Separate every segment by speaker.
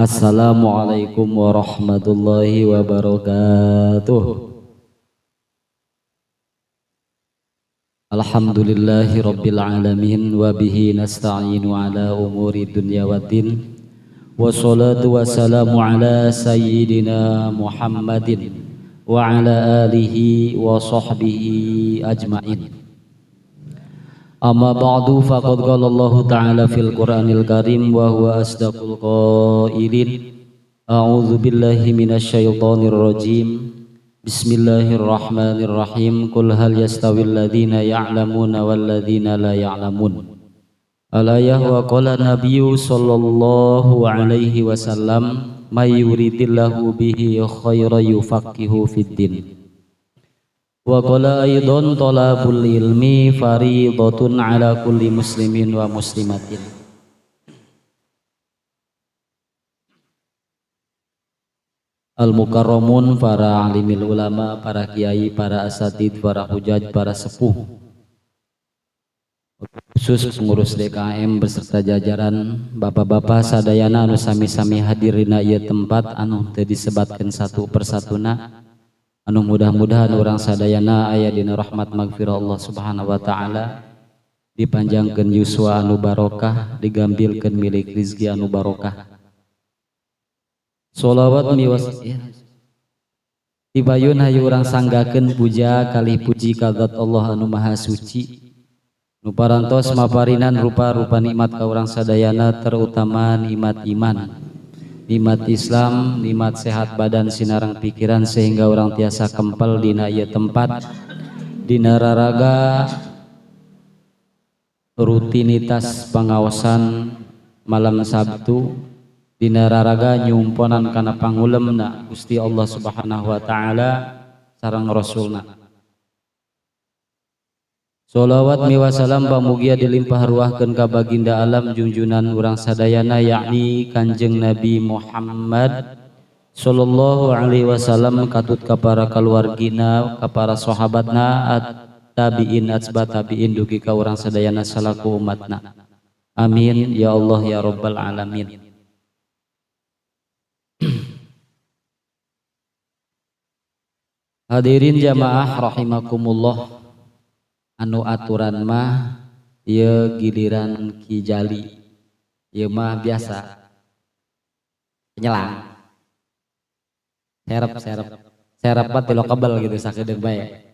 Speaker 1: Assalamualaikum warahmatullahi wabarakatuh. Alhamdulillahi rabbil alamin wa bihi nasta'inu ala umuri dunya waddin. Wassalatu wassalamu ala sayyidina Muhammadin wa ala alihi wa sahbihi ajmain. Amma ba'du, faqad qala Allahu ta'ala fil Qur'anil Karim wa huwa asdaqul qailin. A'udzu billahi minasyaitonir rajim. Bismillahirrahmanirrahim. Qul hal yastawil ladzina ya'lamuna wal ladzina la ya'lamun. Alayah wa qala nabiyyu sallallahu alaihi wasallam may yuridillahu bihi khairan yufaqihu fid din. Wa qala aidan talabul ilmi fariidatun ala kulli muslimin wa muslimatin. Al mukarramun, para alimil ulama, para kiai, para asatid, para hujaj, para sepuh, khusus pengurus DKM beserta jajaran bapak-bapak sadayana anu sami-sami hadir dina ieu tempat anu teu disebatkeun satu persatuna, anu mudah-mudahan urang sadayana aya dina rahmat magfirah Allah Subhanahu wa taala, dipanjangkeun yuswa anu barokah, digambilkeun milik rizki anu barokah. Sholawat miwas tibayun hayu urang sanggakeun puja kalih puji ka zat Allah anu maha suci, nu parantos maparinan rupa-rupa nikmat ka urang sadayana, terutama nikmat iman, nikmat Islam, nikmat sehat badan sinareng pikiran sehingga orang tiasa kempel dina ieu tempat, dina raraga rutinitas pengawasan malam Sabtu, dina raraga nyumponan kana pangulemna Gusti Allah Subhanahu wa taala sareng Rasulna. Sholawat miwasalam pamugia dilimpah ruahkeun ka baginda alam junjunan urang sadayana yakni Kanjeng Nabi Muhammad sallallahu alaihi wasallam, katut ka para kaluargina, ka para sahabatna, at tabiin atsba tabiin dugi ka urang sadayana salaku umatna. Amin ya Allah ya rabbal alamin. Hadirin jamaah rahimakumullah, anu aturan mah ieu giliran Ki Jali, ieu mah biasa penyelang serep serep serep mah ti lokebel gitu sakedeung bae.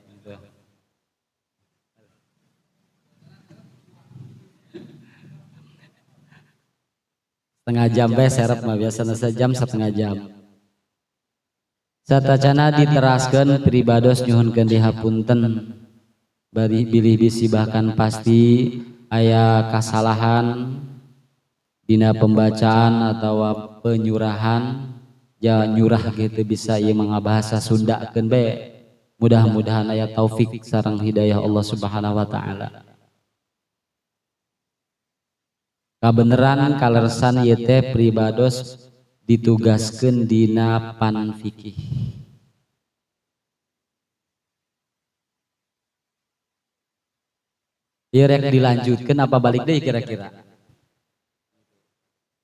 Speaker 1: Setengah jam bae serep mah biasana sejam setengah jam. Satacana diteraskeun pribados nyuhunkeun dihapunten bari bilih bisi bahkan pasti aya kasalahan dina pembacaan atau penyurahan, ja nyurah gitu bisa ieu mah ngabahasa Sundakeun bae. Mudah-mudahan aya taufik sareng hidayah Allah Subhanahu wa taala. Kabeneran kalersan ieu teh pribados ditugaskeun dina pan fikih. Ieu rek dilanjutkeun apa balik deui kira-kira?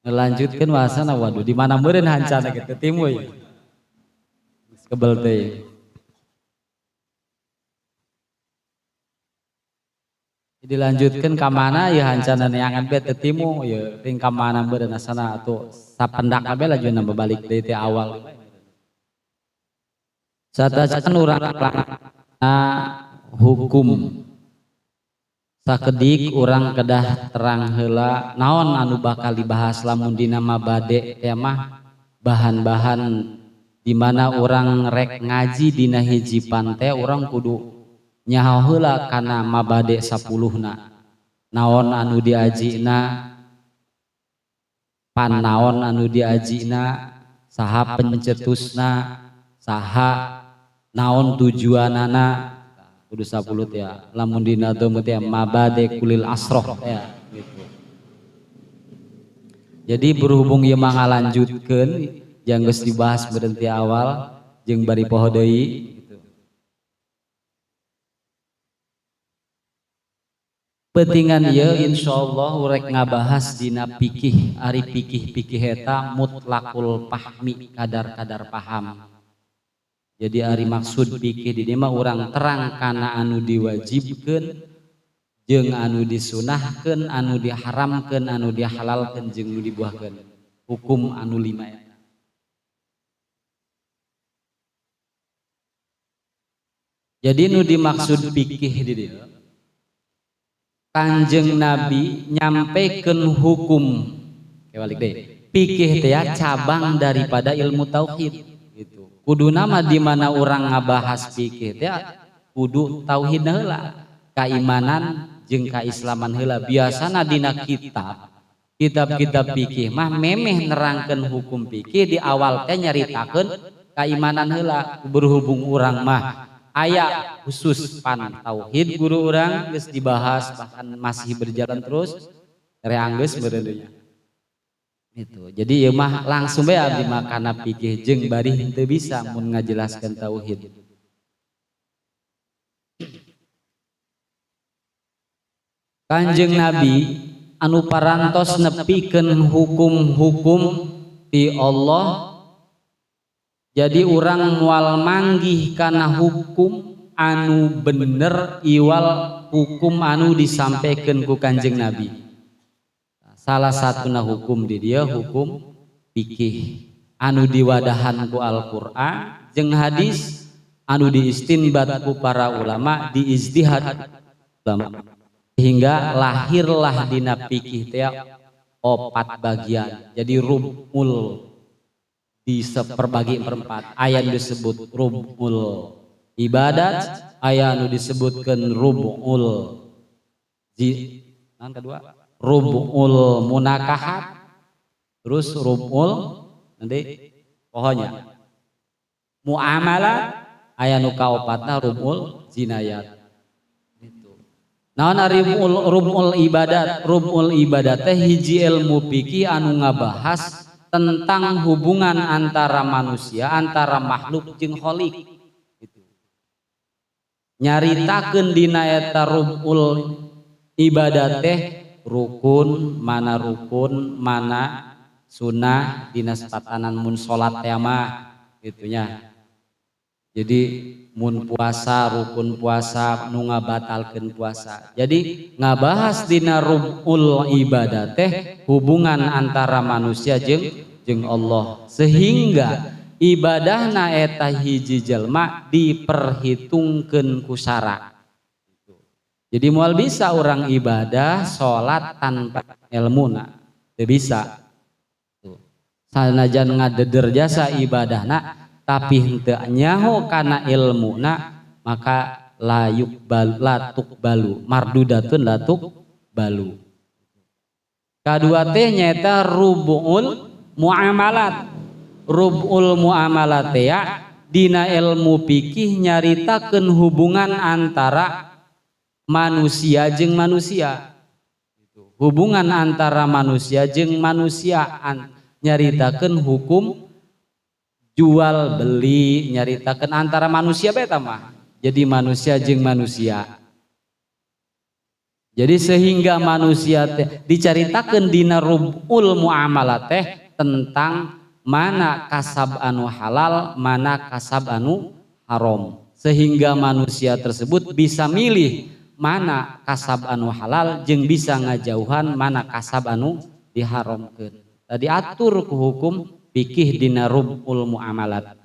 Speaker 1: Ngelanjutkeun wasana waduh di mana meureun hancana gitu timuy. Geus kebel teh. Dilanjutkeun ka mana ieu hancana neangan bae teu timu ieu ring ka mana meureun asana atuh sapendak bae lajuna balik deui ti awal. Satacan urang hukum sakedik urang kedah terang heula naon anu bakal dibahas lamun dina mabade teh mah bahan-bahan di mana urang rek ngaji dina hiji pan teh urang kudu nyaho heula kana mabade 10-na naon anu diajina, pan naon anu diajina, saha pencetusna, saha naon tujuanana, kudu 10 ya lamun dina teu teh mabade kulil asroh ya gitu. Jadi berhubung ieu mah ngalanjutkeun jeung geus dibahas berhenti awal jeung bari poho deui gitu. Peutingan ieu insyaallah rek ngabahas dina fikih, ari fikih-fikih eta mutlakul fahmi, kadar-kadar paham. Jadi ari maksud fikih di dieu mah urang terang kana anu diwajibkeun jeung anu disunahkeun, anu diharamkeun, anu dihalalkeun jeung nu dibuahkeun. Hukum anu lima eta. Jadi nu dimaksud fikih di dieu Kanjeng Nabi nyampekeun hukum. Balik deh. Fikih teh cabang daripada ilmu tauhid gitu. Kudu nama di mana urang ngabahas fikih teh kudu tauhid heula, keimanan jeung keislaman heula. Biasana dina kitab-kitab fikih mah memeh nerangkeun hukum fikih di awal teh nyaritakeun keimanan heula. Berhubung urang mah aya khusus pan tauhid guru urang geus dibahas bahkan masih berjalan terus reang geus beureunnya. Itu. Jadi ieu mah langsung bae abdi mah kana fikih jeung bari henteu bisa mun ngajelaskeun tauhid. Kanjeng Nabi anu parantos nepikeun hukum-hukum ti Allah. Jadi urang moal manggih kana hukum anu bener iwal hukum anu disampaikan ku Kanjeng Nabi. Salah satuna hukum di dia hukum fikih anu diwadahan ku Al-Qur'an jeung hadis anu diistinbat ku para ulama, diijtihad ulama. Sehingga lahirlah dina fikih teh opat bagian. Jadi rubul di seperbagi perempat, aya nu disebut rubul ibadat, aya nu disebutkeun rubul naon kedua, rubul munakahat, terus rubul nanti pokoknya muamalah, aya nu kaopatna rubul jinayat. Itu naon ari rubul ibadat? Rubul ibadat teh hiji ilmu fikih anu ngabahas tentang hubungan antara manusia, antara makhluk jeung khalik. Gitu. Nyaritakeun dina eta rubul ibadat teh rukun, mana sunah dina tatanan mun salat teh mah gitunya. Jadi mun puasa, rukun puasa nu ngabatalkeun puasa. Jadi ngabahas dina rubul ibadat teh hubungan antara manusia jeung Allah, sehingga ibadahna eta hiji jelma diperhitungkeun ku syara. Jadi moal bisa orang ibadah salat tanpa ilmuna, teu bisa. Sanajan ngadeder jasa ibadahna tapi henteu nyaho kana ilmuna, maka la yuqbal la tuqbalu, mardudatun la tuqbalu. Kadua teh nyaeta rubul muamalat. Rubul muamalat teh dina ilmu fikih nyaritakeun hubungan antara manusia jeung manusia. Hubungan antara manusia jeung manusia nyaritakeun hukum jual beli, nyaritakeun antara manusia bae mah. Jadi manusia jeung manusia. Jadi sehingga manusia teh dicaritakeun dina rubul muamalah teh tentang mana kasab anu halal, mana kasab anu haram. Sehingga manusia tersebut bisa milih mana kasab anu halal jeung bisa ngajauhan mana kasab anu diharamkeun. Tadi atur ku hukum fikih dina rubul muamalat.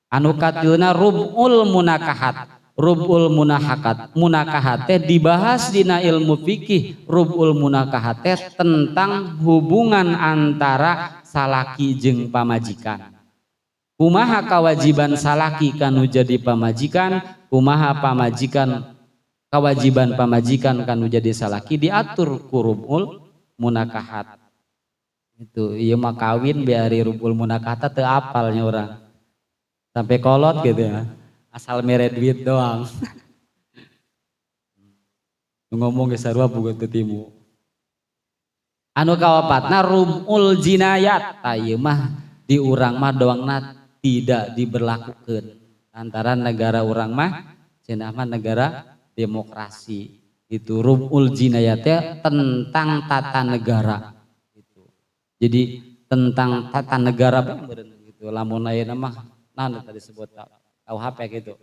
Speaker 1: Anu katilna rubul munakahat. Rubul munakahat, munakahat teh dibahas dina ilmu fikih. Rubul munakahat teh tentang hubungan antara salaki jeung pamajikan. Kumaha kewajiban salaki kanu jadi pamajikan, kumaha pamajikan kewajiban pamajikan kanu jadi salaki diatur ku rubul munakahat. Itu ieu mah kawin biari rubul munakahat teu apalnya urang. Sampai kolot gitu ya. Asal mere duit doang. Ngomong ge sarua boga teu timu. Anu kaopatna rubul jinayat. Tah ieu mah di urang mah doangna tidak diberlakukeun. Antara negara urang mah cenah mah negara demokrasi. Itu rub'ul jinayat tentang tata negara gitu. Jadi tentang tata negara gitu. Lamun ayeuna mah naon tadi disebut KUHP gitu.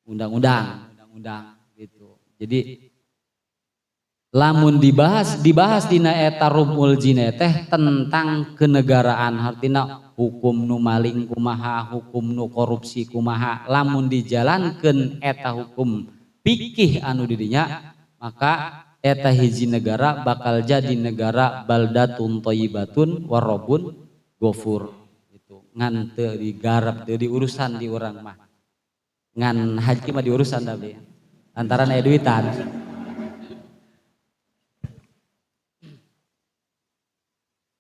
Speaker 1: Undang-undang, undang-undang gitu. Jadi lamun dibahas dina eta rub'ul jinayat teh tentang kenegaraan, artina hukum nu maling kumaha, hukum nu korupsi kumaha. Lamun dijalankeun eta hukum fikih anu didinya, maka eta hiji negara bakal jadi negara baldatun thayyibatun warabun gofur gitu. Ngan teu digarap, teu diurusan di urang mah. Ngan haji mah diurusan tapi lantaran aya duitan.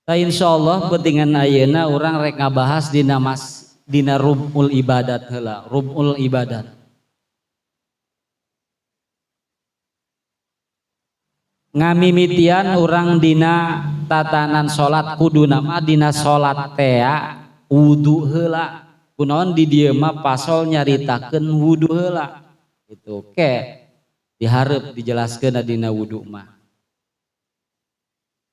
Speaker 1: Ta insyaallah pentingan ayeuna urang rek ngabahas dina mas dina rub'ul ibadat heula, rub'ul ibadat. Ngamimitian urang dina tatanan salat kudu nama dina salat tea wudu heula. Kunaon di dieu mah pasol nyaritakeun wudu heula. Gitu ke dihareup dijelaskeun dina wudu mah.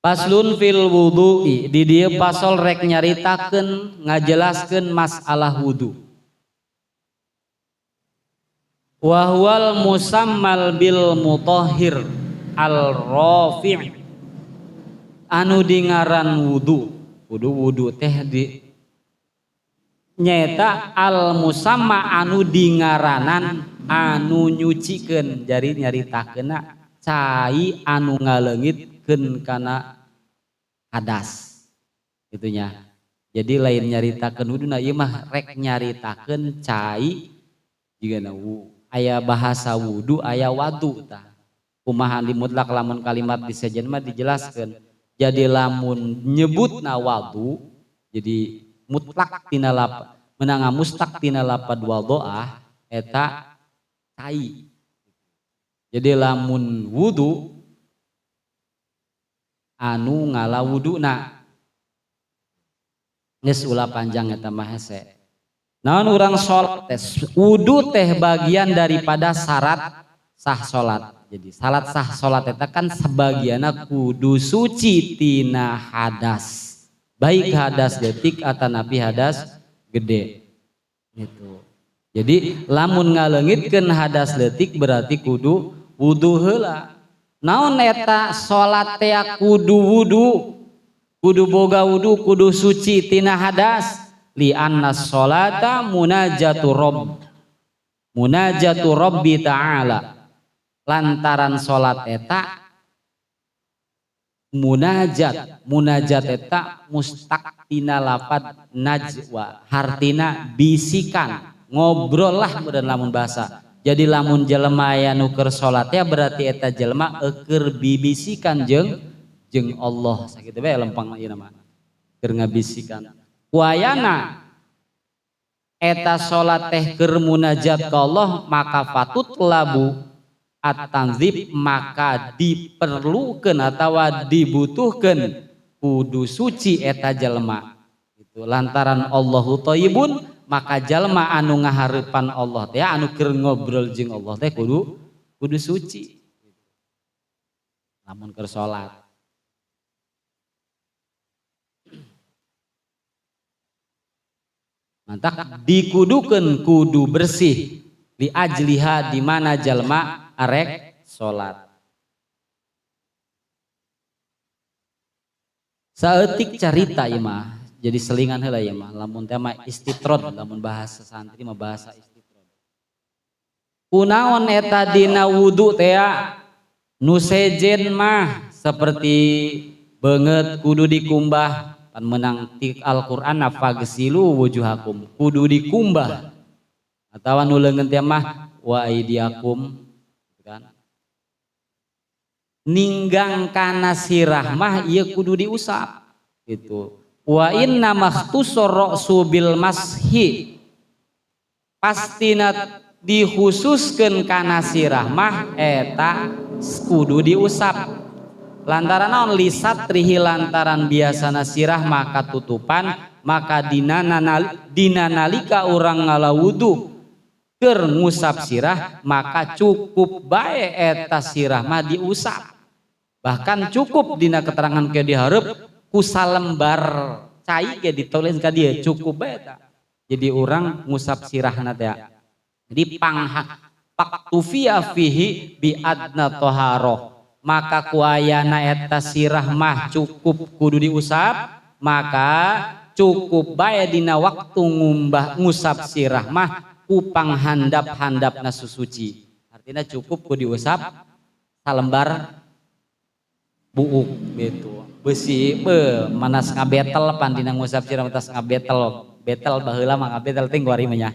Speaker 1: Faslun fil wudu'i, di dieu pasol rek nyaritakeun ngajelaskeun masalah wudu. Wa huwal musammal bil mutahhir al-rafi' anu dingaran wudu. Wudu wudu teh di nyaeta al musamma anu dingaranan anu nyucikeun, jari nyaritakeunna cai anu ngaleungitkeun kana hadas gitunya. Jadi lain nyaritakeun wuduna ieu mah rek nyaritakeun cai jigana aya bahasa wudu aya wadu tah. Kumaha di mutlak lamun kalimat disejen mah dijelaskeun. Jadi lamun nyebutna wadu jadi mutlak tina lap menang mustaq tina lapad wadoah eta cai. Jadi lamun wudu anu ngala wuduna geus ulah panjang eta mah hese. Naon urang salat teh wudu teh bagian daripada syarat sah salat. Jadi salat sah salat eta kan sebagianna kudu suci tina hadas. Baik hadas detik atanapi hadas gede. Gitu. Jadi lamun ngaleungitkeun hadas leutik berarti kudu wudu heula. Naon eta salat teh kudu wudu, kudu boga wudu, kudu suci tina hadas. Li anna sholata munajatu rabb, munajatu rabbi ta'ala. Lantaran salat eta munajat, munajat eta mustaq tina lapad najwa, hartina bisikan, ngobrol lah dan lamun bahasa. Jadi lamun jelema aya nu keur salat ya berarti eta jelema eueur bibisikan jeung jeung Allah. Sakitu bae lempang ieu mah. Keur ngabisikan. Wayana eta salat teh keur munajat ka Allah maka fatut labu at-tanzib, maka diperlukeun atawa dibutuhkeun kudu suci eta jelema. Itu lantaran Allahu thayyibun, maka jalma anu ngahareupan Allah teh anu keur ngobrol jeung Allah teh kudu kudu suci. Lamun keur salat. Mantak dikudukeun kudu bersih li ajliha di mana jalma arek salat. Saeutik carita ieu mah, jadi selingan heula ieu mah, lamun teh mah istitrod, lamun bahasa santri mah bahasa istitrod. Kunaon eta dina wudu teh nu sejen mah seperti beungeut kudu dikumbah, pan menang ti Al-Qur'an fagsilu wujuhakum, kudu dikumbah. Atawa nu leungeun teh mah wa aidiakum kan. Ninggang kana sirah mah ieu kudu diusap gitu. Wa inna makhtusur ra'su bil mashi, pastina dikhususkeun kana sirah mah eta kudu diusap. Lantaran naon lisatrihi, lantaran biasana sirah maka tutupan, maka dina nalika urang ngala wudu Keur ngusap sirah maka cukup bae eta sirah mah diusap. Bahkan cukup dina keterangan ke dihareup ku salembar cai ge ditulis ka dieu cukup bae eta. Jadi urang ngusap sirahna teh. Jadi paktufia fihi bi adna taharoh. Maka ku ayana eta sirah mah cukup kudu diusap, maka cukup bae dina waktu ngumbah ngusap sirah mah ku panghandap-handapna susuci. Artinya cukup ku diusap salembar buuk gitu. Besi be manas ngabetel pan dina ngusap sirah tas ngabetel. Betel baheula mah ngabetel teh kuari mah nya.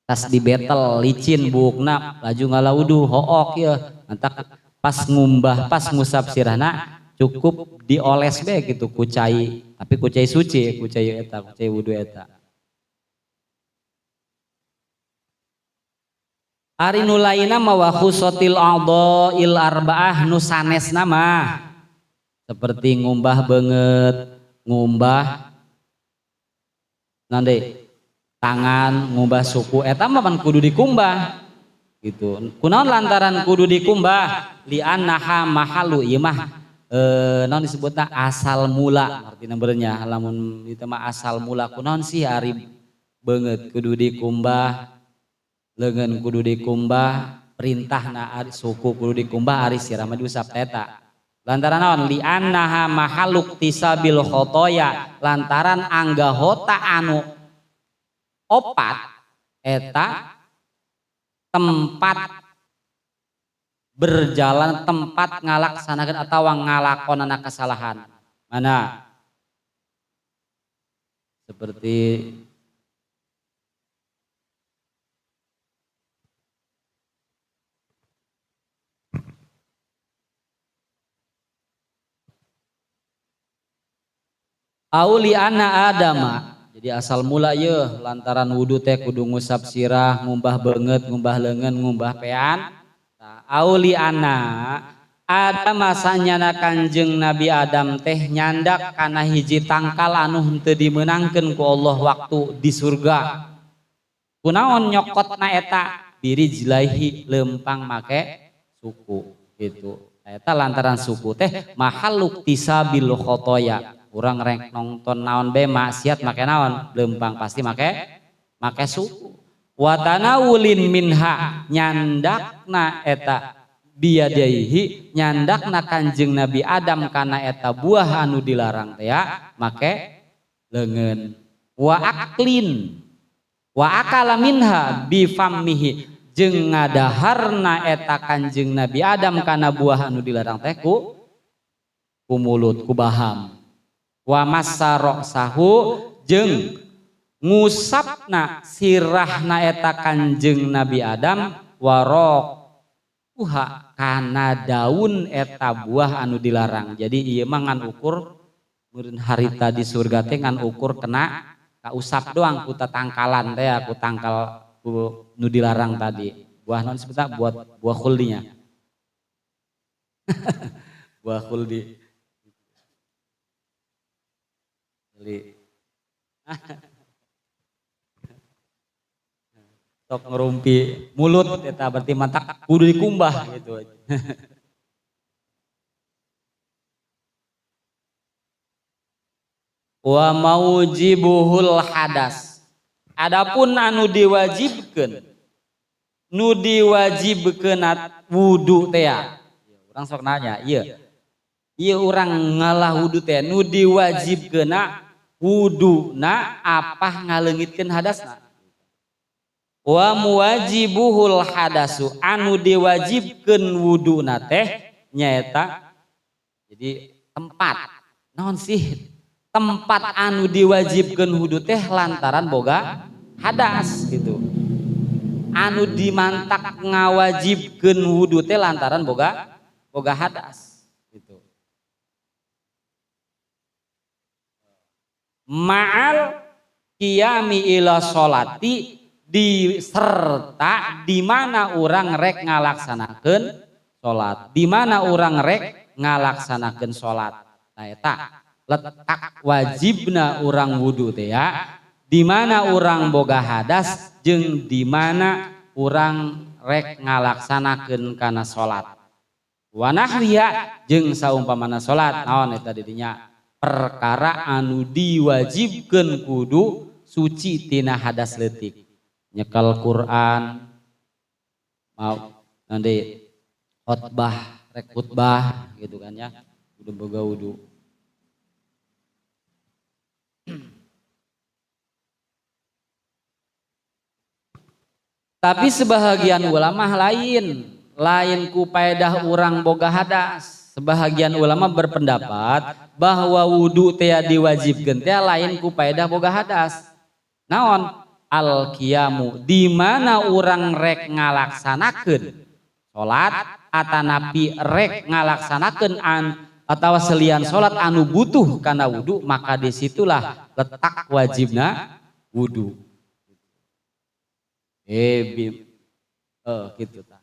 Speaker 1: Tas dibetel licin buukna laju ngalauduh hook yeuh. Mantak pas ngumbah pas ngusap sirahna cukup dioles be gitu ku cai, tapi ku cai suci, ku cai eta, ku cai wudu eta. Ari nu lainna mah wa khusatil a'dha'il arba'ah nu sanesna mah seperti ngumbah beungeut, ngumbah nanti tangan, ngumbah suku eta mah pan kudu dikumbah gitu. Kunaon lantaran kudu dikumbah li annaha mahalu ieu mah naon disebutna asal mula artina beurnya lamun ieu mah asal mula kunaon sih ari beungeut kudu dikumbah, leungeun kudu dikumbah, perintahna ari suku kudu dikumbah, ari sirah mah diusap eta. Lantaran naon li annaha mahaluk tisabil khotoya lantaran anggahota anu opat eta tempat berjalan, tempat ngalaksanakeun atawa ngalakonana kesalahan. Mana? Seperti auli anna adama. Jadi asal mula yeuh lantaran wudu teh kudu ngusap sirah, ngumbah beungeut, ngumbah leungeun, ngumbah pean. Auli anna Adam masanyana Kanjeng Nabi Adam teh nyandak kana hiji tangkal anu henteu dimeunangkeun ku Allah waktu di surga. Kunaon nyokotna eta birijlaihi lempang make suku gitu. Eta lantaran suku teh mahaluk tisabil khotoya. Urang rek nonton naon be maksiat make naon lempang pasti make suku. Wa tanawulin minha nyandakna eta biyadaihi nyandakna Kanjeng Nabi Adam kana eta buah anu dilarang teh ya make leungeun. Wa aklin wa akala minha bi fammihi jeung ngadaharna eta Kanjeng Nabi Adam kana buah anu dilarang teh ku mulut ku baham. Wa massa ra'sahu jeung ngusapna sirahna eta Kanjeng Nabi Adam warok kana daun eta buah anu dilarang. Jadi ieu mah ngan ukur meureun harita di surga teh ngan ukur kena kausap doang ku tatangkalan teh ku tangkal ku nu dilarang tadi. Buah naon disebutna buat buah khuldinya. Buah khuldi. Jadi sok ngerumpi mulut eta berarti mantak kudu dikumbah gitu. Wa maujibuhul hadas. Adapun anu diwajibkeun, nu diwajibkeun wudu teh ya. Urang sok nanya, ieu. Ieu urang ngalah wudu teh nu diwajibkeunna wuduna apa ngaleungitkeun hadasna? Wa muwajibuhul hadasu anu diwajibkeun wuduna teh nyaeta jadi tempat naon sih tempat anu diwajibkeun wudu teh lantaran boga hadas gitu. Anu dimantak ngawajibkeun wudu teh lantaran boga hadas gitu. Ma'al qiyami ila sholati diserta di mana urang rek ngalaksanakeun salat, di mana urang rek ngalaksanakeun salat. Nah eta letak wajibna urang wudu teh ya Di mana urang boga hadas jeung di mana urang rek ngalaksanakeun kana salat. Wa nahwiha jeung saumpamana salat naon eta di dinya perkara anu diwajibkeun kudu suci tina hadas leutik. Nyekel Quran mau nanti khotbah rek khutbah gitu kan ya kudu boga wudu. Tapi sebahagian ulama lain ku paedah urang boga hadas. Sebahagian ulama berpendapat bahwa wudu teh diwajibkeun teh lain ku paedah boga hadas. Naon? Al qiyamu di mana urang rek ngalaksanakeun salat atanapi rek ngalaksanakeun atawa selian salat anu butuh kana wudu, maka disitulah letak wajibna wudu. Gitu tah.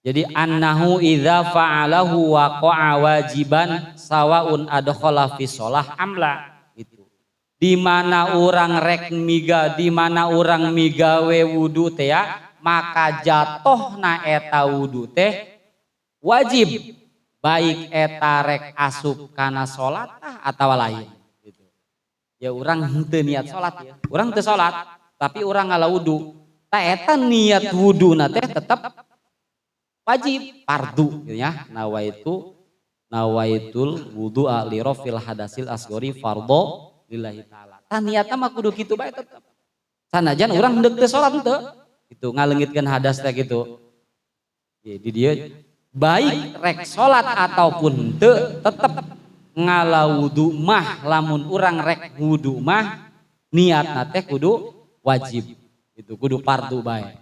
Speaker 1: Jadi annahu idza fa'alahu waqa'a wajiban sawaun adkhala fi shalah amla gitu. Di mana urang rek miga, di mana urang migawe wudu teh ya, maka jatohna eta wudu teh wajib baik eta rek asup kana salat atawa lain. Ya urang henteu niat salat ya. Urang teu salat, tapi urang ngala wudu. Ta eta niat wuduna teh tetep wajib fardu gitu ya. Nawaitu nawaitul wudu'a li rafil hadasil asghari fardhu lillahi taala. Tah niatna mah kudu kitu bae tetep. Sanajan urang hendeuk teu salat henteu. Gitu ngaleungitkeun hadas teh gitu. Jadi dia baik rek salat ataupun henteu tetep ngala wudu mah lamun urang rek wudu mah niatna teh kudu wajib itu kudu fardu bae.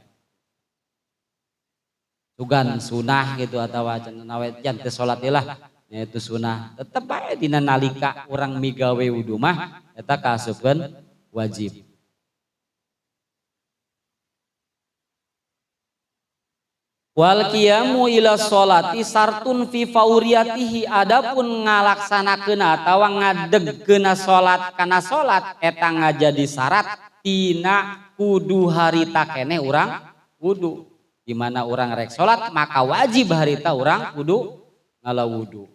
Speaker 1: Sugan sunah gitu atawa cenah jan teu salat lah nya itu sunah tetep bae dina nalika urang migawe wudu mah eta kaasupkeun wajib. Wal qiyamu ila sholati sartun fi fauriyatihi adapun ngalaksanakeun atawa ngadegkeuna salat kana salat eta ngajadi syarat tina kudu harita keneh urang wudu. Di mana urang rek salat maka wajib harita urang kudu ngala wudu.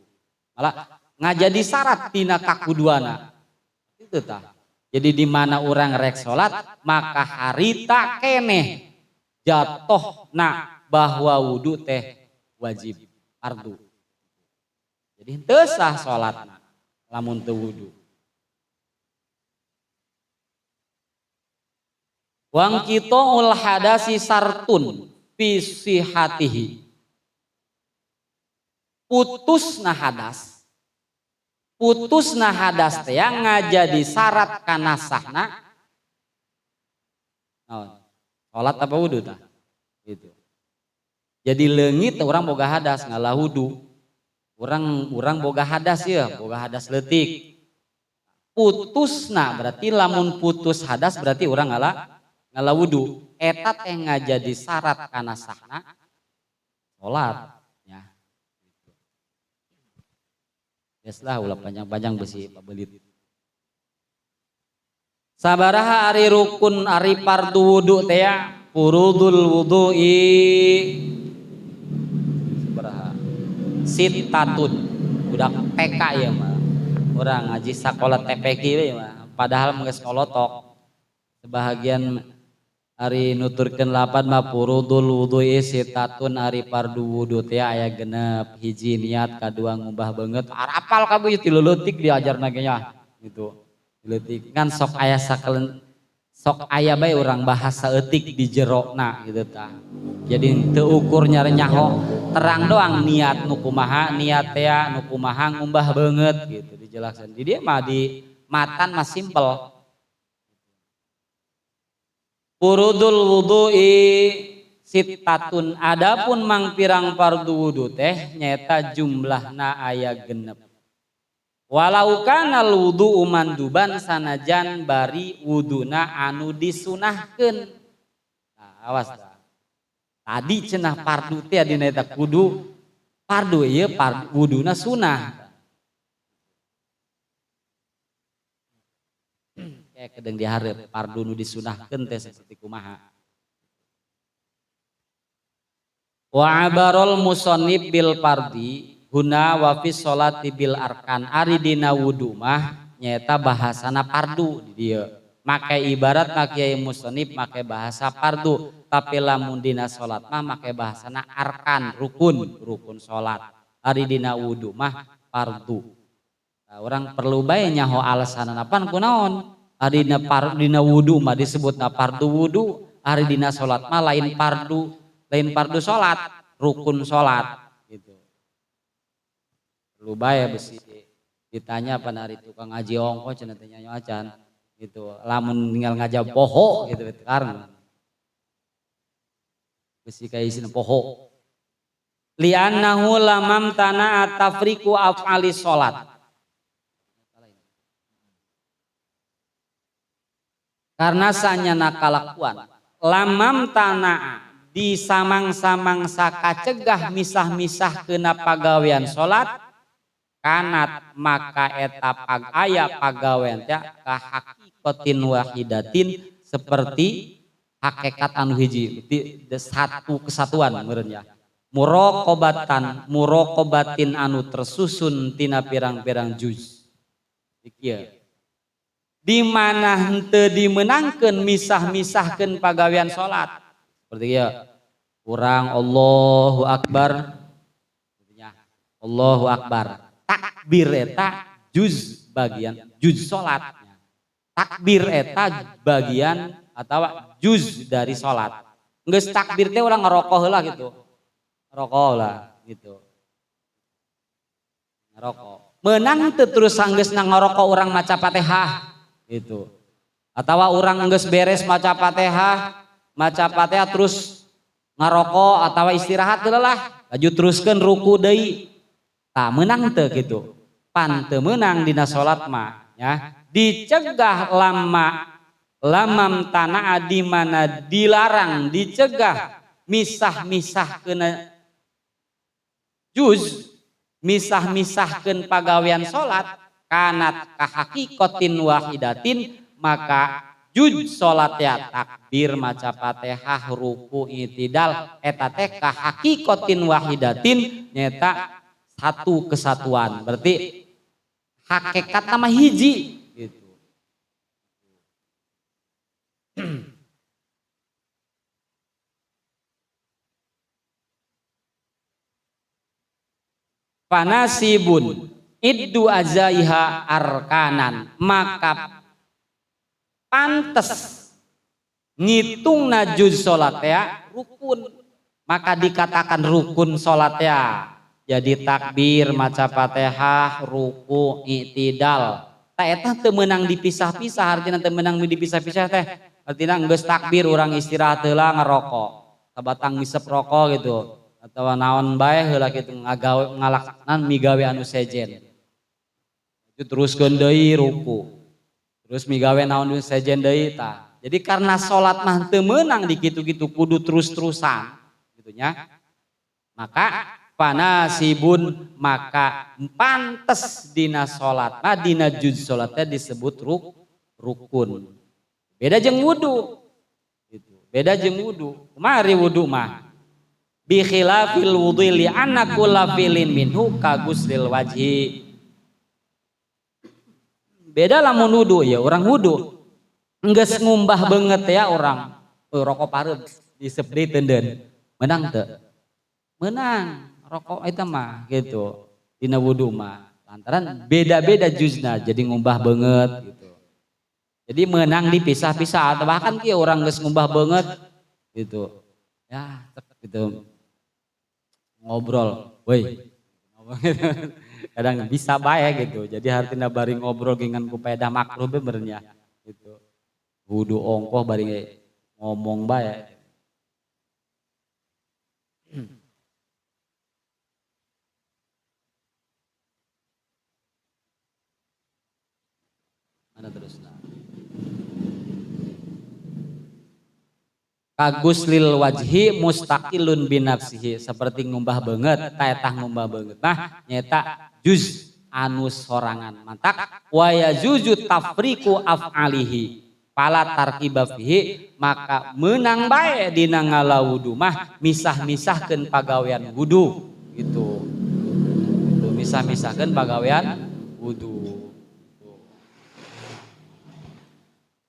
Speaker 1: Malah ngajadi syarat tina kakuduana. Itu tah. Jadi di mana urang rek salat maka harita keneh jatohna bahwa wudu teh wajib fardu. Jadi henteu sah salatna lamun teu wudu. Wang qita'ul hadasi sartun fi sihatihi. Putusna hadas. Putusna hadas teh ngajadi syarat kana sahna. Naon? Salat apa wudu tah? Gitu. Jadi leungit orang boga hadas ngalah wudu. Orang boga hadas ya, boga hadas leutik. Putusna berarti lamun putus hadas berarti orang ngalah wudu. Eta teh ngajadi syarat kana sahna salat ya. Geus lah ulah panjang-panjang besi pabelit. Sabaraha ari rukun ari fardu wudu teh ya, furudul wudu'i sitatun. Budak TK ya mah. Urang ngaji sakola TPQ we mah. Padahal geus ngolotok. Sebahagian ari nuturkeun lapan mah furudul wudu'i sitatun ari fardu wudu teh aya genep, hiji niat, kadua ngubah beungeut. Arapal kabeh ti leutik diajarna ge nya gitu. Leutik kan sok aya sakalen sok aya bae urang bahasa eutik di jerona gitu tah. Jadi teu ukur nyaho terang doang niat nu kumaha niat teh nu kumaha ngumbah beungeut gitu dijelaskan. Di dieu mah di matan mah simpel. Furudul wudu'i sittatun adapun mangpirang fardu wudu teh nyaeta jumlahna aya genep. Walau kanal wudu'u manduban sanajan bari wuduna anu disunahkeun. Nah, awas dah. Tadi cenah fardu teh dina eta kudu fardu ieu wuduna sunah. Kayak kedeng dihareup fardu nu disunahkeun teh seperti kumaha. Wa abarul musannif bil fardi guna wa fi sholati bil arkan. Ari dina wudu mah nyaeta bahasana fardu di dieu. Make ibarat mah kiai musannif make bahasa fardu, tapi lamun dina salat mah make bahasana arkan, rukun, rukun salat. Ari dina wudu mah fardu. Nah, orang perlu bae nyaho alasanna pan kunaon? Ari dina wudu mah disebutna fardu wudu, ari dina salat mah lain fardu, lain fardu salat, rukun salat gitu. Perlu bae besi ditanya pan ari tukang ngaji ongko cenah teh nyanyo acan gitu. Lamun tinggal ngajab poho gitu karena besi kaisina poho. Li'annahu lamam tana'a tafriqu af'ali salat. Karena sanyana kalakuan lamam tana'a disamang-samang sakacegah misah-misah kena pagawean salat kanat maka eta pag aya pagawean teh ka hakikotin wahidatin seperti hakikat anu hiji di satu kesatuan meureun ya muraqabatan muraqabatin anu tersusun tina pirang-pirang juz ieu di mana henteu dimenangkeun misah-misahkeun pagawean salat seperti ieu urang Allahu akbar nya Allahu akbar takbir eta juz bagian juz salat takbir eta bagian atau juz dari salat geus takbir teh urang ngerokok heula gitu ngerokok lah gitu ngerokok menang teu terus sanggeusna ngerokok urang maca Fatihah gitu atawa urang geus beres maca Fatihah terus ngarokok atawa istirahat heula lah laju teruskeun ruku deui tah meunang teu kitu pan teu meunang dina salat mah ya dicegah lama lamam tana'a di mana dilarang dicegah misah-misahkeun juz misah-misahkeun pagawean salat kanat kahakikotin wahidatin maka juz salat ya takbir maca Fatihah ruku itidal eta teh kahakikotin wahidatin nyaeta satu kesatuan berarti hakikat nama hiji gitu. Panasibun iddu azaiha arkanan maka pantes ngitungna juz salat ya rukun maka dikatakan rukun salat ya jadi takbir maca Fatihah ruku i'tidal ta eta teu meunang dipisah-pisah artina teu meunang dipisah-pisah teh artina geus takbir urang istirahat heula ngerokok sabatang ngisep rokok gitu atawa naon bae heula kitu ngagawe ngalaksanan migawe anu sejen itu teruskeun deui ruku terus migawe naon nu sejen deui tah jadi karena salat mah teu meunang di kitu-kitu kudu terus-terusan gitu nya maka panasibun maka pantes dina salat mah dina juz salatnya disebut rukun beda jeung wudu gitu beda jeung wudu kumaha wudu mah bi khilafil wudhu li anna kulla filin minhu kaguslil wajhi beda lamun wudu ya orang wudu geus ngumbah beungeut ya orang rokok pareum disep deui teunden menang teu menang rokok eta mah gitu dina wudu mah lantaran beda-beda juzna jadi ngumbah beungeut gitu jadi menang dipisah-pisah atau bahkan kieu orang geus ngumbah beungeut gitu ya gitu ngobrol woi kadang bisa bae gitu jadi hartina bari ngobrol gengan ku paedah makruh be benernya gitu wudu ongkoh bari ngomong bae. Mana terusna kaguslil wajhi mustaqilun binafsihi seperti ngumbah beungeut ta eta ngumbah beungeut mah nyaeta juz anu sorangan mantak wa yajuzu tafriqu af'alihi pala tarkiba fihi maka menang bae dina ngala wudu mah misah-misahkeun pagawean wudu gitu. Gitu misah-misahkeun pagawean wudu.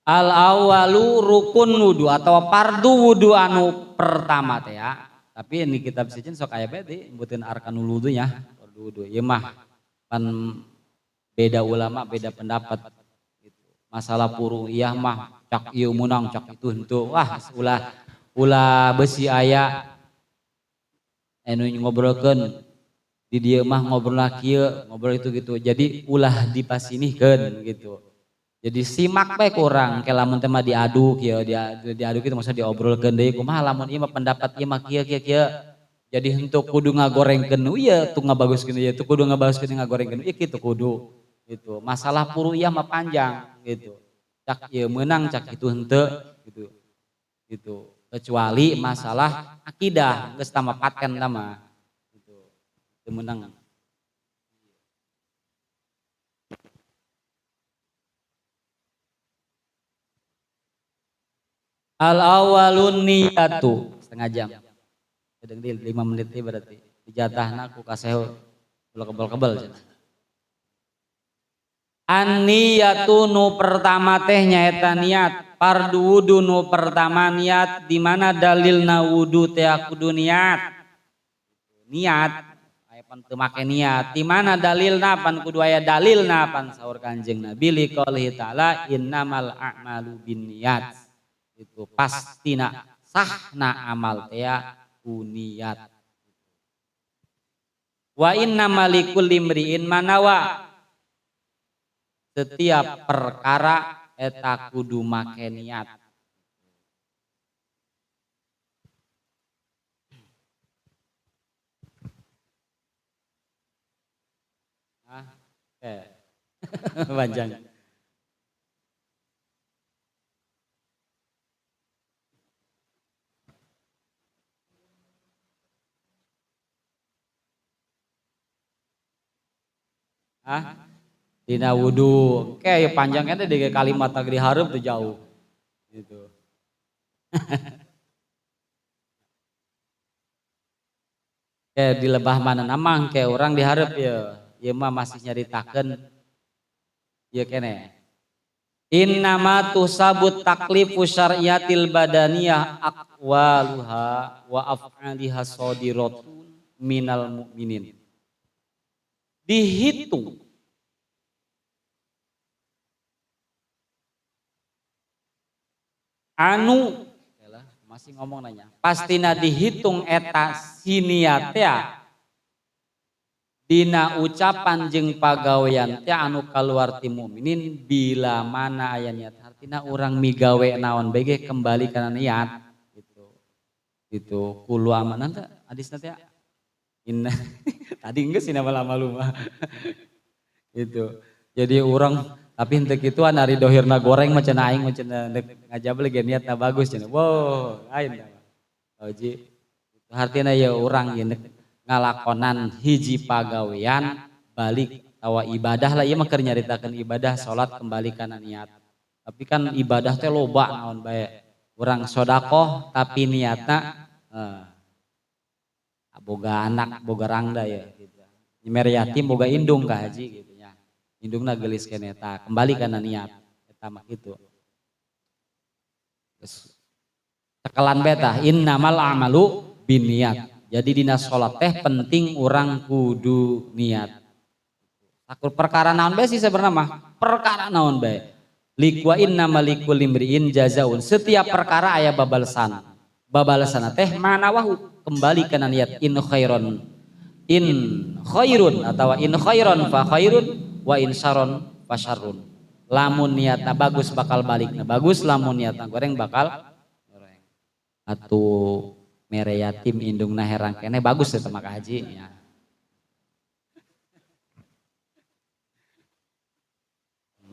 Speaker 1: Al awalu rukun wudu atau fardu wudu anu pertama teh ya. Tapi ini kitab sijin sok aya bae di nyebutin arkanul wudu nya, fardu wudu. Ieu mah pan beda ulama beda pendapat gitu. Masalah furu'iyah mah cak ieu meunang cak itu henteu. Wah, ulah ulah besi aya anu ngobrolkeun di dieu mah ngobrolna kieu, ngobrol itu gitu. Jadi ulah dipasinihkeun gitu. Jadi simak bae kurang ke lamun teh mah diaduk ya, diaduk itu maksudnya diobrolkeun deui kumaha lamun ieu mah pendapat ieu mah kieu kieu kieu. Jadi henteu kudu ngagorengkeun ieu tuh ngabaguskeun ieu tuh kudu ngabaguskeun ngagorengkeun ieu kitu kudu gitu. Masalah furu'iyah mah panjang gitu. Cak ieu meunang cak itu henteu gitu. Gitu. Kecuali masalah akidah geus tambah paten mah gitu. Teu meunang. Al awalun niyatu setengah jam. Sedang di 5 menit ini berarti dijatahna ku kaseh ulah kebel-kebel cenah. An niyatu nu pertama teh nyaeta niat. Fardu wudu nu pertama niat di mana dalilna wudu teh kudu niat. Niat aya pan teu make niat. Di mana dalilna pan kudu aya dalilna pan saur Kanjeng Nabi liqaulihi ta'ala innamal a'malu binniyat. Itu pastina sahna amal teh ku niat. Wa inna likulli imri'in manawa. Setiap perkara eta kudu make niat. Ah, panjang. Ah, dina wudu, kayak panjangnya di kalimat di hareup tuh jauh, gitu. Kayak di lebah mana namang, kayak orang di hareup ya, ieu mah masih nyaritakeun, ieu kene. Innama tusabut taklifu syar'iyatil badaniyah aqwaluha wa af'aliha sadiratun minal mu'minin. Dihitung anu masih ngomong nanya pastina dihitung eta siniat teh dina ucapan jeung pagawean teh anu kaluar ti mukminin bila mana aya niat hartina urang migawe naon bae ge kembali kana niat gitu gitu kulu amanan teh hadisna teh inna tadi enggak sih nama lama lu mah gitu. Jadi orang tapi henteu kituan ari dohirna goreng mah cenah aing mah cenah ngajabel ge niatna bagus cenah. Wow, lain oji. Hartina ya urang ieu ngalakonan hiji pagawean balik tawa ibadah lah ieu mah keur nyaritakeun ibadah salat kembali kana niat. Tapi kan ibadah teh loba naon bae. Urang sedekah tapi niatna boga anak, boga rangda ya gitu. Nyemer yatim boga indung ka haji gitu nya. Indungna geulis keneh eta, kembali kana niat eta mah kitu. Geus cekelan bae tah innamal a'malu binniyat. Jadi dina salat teh penting urang kudu niat. Sakur perkara naon bae sih sebenarnya mah? Perkara naon bae. Liqwa innamal likulli imri'in jazaun. Setiap perkara aya babalesan. Babalesan teh manawahu kembali kana niat in khairon in khairun atau in khairon fa khairun wa in syarron fa syarrun. Lamun niatna bagus bakal balikna bagus, lamun niatna goreng bakal goreng. Atuh mere yatim indungna herang keneh bagus eta mah ka haji ya.